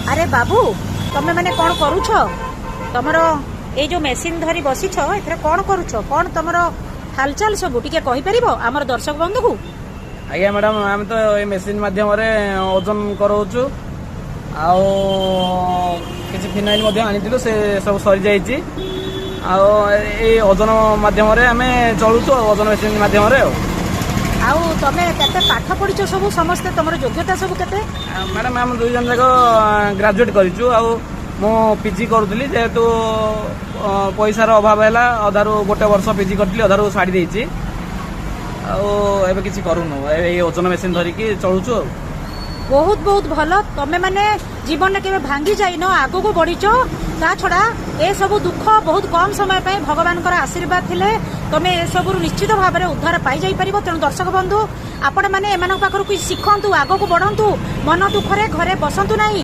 ଆରେ ବାବୁ, ତମେ ମାନେ କ'ଣ କରୁଛ? ତମର ଏଇ ଯୋଉ ମେସିନ୍ ଧରି ବସିଛ, ଏଥିରେ କ'ଣ କରୁଛ? କ'ଣ ତମର ହାଲଚାଲ ସବୁ ଟିକେ କହିପାରିବ ଆମର ଦର୍ଶକ ବନ୍ଧୁକୁ? ଆଜ୍ଞା ମ୍ୟାଡ଼ାମ, ଆମେ ତ ଏ ମେସିନ୍ ମାଧ୍ୟମରେ ଓଜନ କରାଉଛୁ ଆଉ କିଛି ଫିନାଇଲ୍ ମଧ୍ୟ ଆଣିଥିଲୁ, ସେ ସବୁ ସରିଯାଇଛି। ଆଉ ଏଇ ଓଜନ ମାଧ୍ୟମରେ ଆମେ ଚଳୁଛୁ ଆଉ ଓଜନ ମେସିନ୍ ମାଧ୍ୟମରେ। ଆଉ ଆଉ ତମେ କେତେ ପାଠ ପଢିଛ ସବୁ ସମସ୍ତେ? ତମର ଯୋଗ୍ୟତା ସବୁ କେତେ? ମ୍ୟାଡ଼ାମ, ଆମେ 2 ଜଣ ଯାକ ଗ୍ରାଜୁଏଟ୍ କରିଛୁ ଆଉ ମୁଁ ପିଜି କରୁଥିଲି। ଯେହେତୁ ପଇସାର ଅଭାବ ହେଲା, ଅଧାରୁ ଗୋଟେ ବର୍ଷ ପିଜି କରିଥିଲି, ଅଧାରୁ ଛାଡ଼ି ଦେଇଛି ଆଉ ଏବେ କିଛି କରୁନୁ। ଏବେ ଏଇ ଓଜନ ମେସିନ୍ ଧରିକି ଚଳୁଛୁ ଆଉ। ବହୁତ ବହୁତ ଭଲ। ତମେ ମାନେ ଜୀବନରେ କେବେ ଭାଙ୍ଗି ଯାଇନ, ଆଗକୁ ବଢିଛ। ତା ଛଡା ଏସବୁ ଦୁଃଖ ବହୁତ କମ ସମୟ ପାଇଁ। ଭଗବାନଙ୍କର ଆଶୀର୍ବାଦ ଥିଲେ ତମେ ଏସବୁରୁ ନିଶ୍ଚିତ ଭାବରେ ଉଦ୍ଧାର ପାଇଯାଇପାରିବ। ତେଣୁ ଦର୍ଶକ ବନ୍ଧୁ, ଆପଣମାନେ ଏମାନଙ୍କ ପାଖରୁ କିଛି ଶିଖନ୍ତୁ, ଆଗକୁ ବଢନ୍ତୁ, ମନ ଦୁଃଖରେ ଘରେ ବସନ୍ତୁ ନାହିଁ।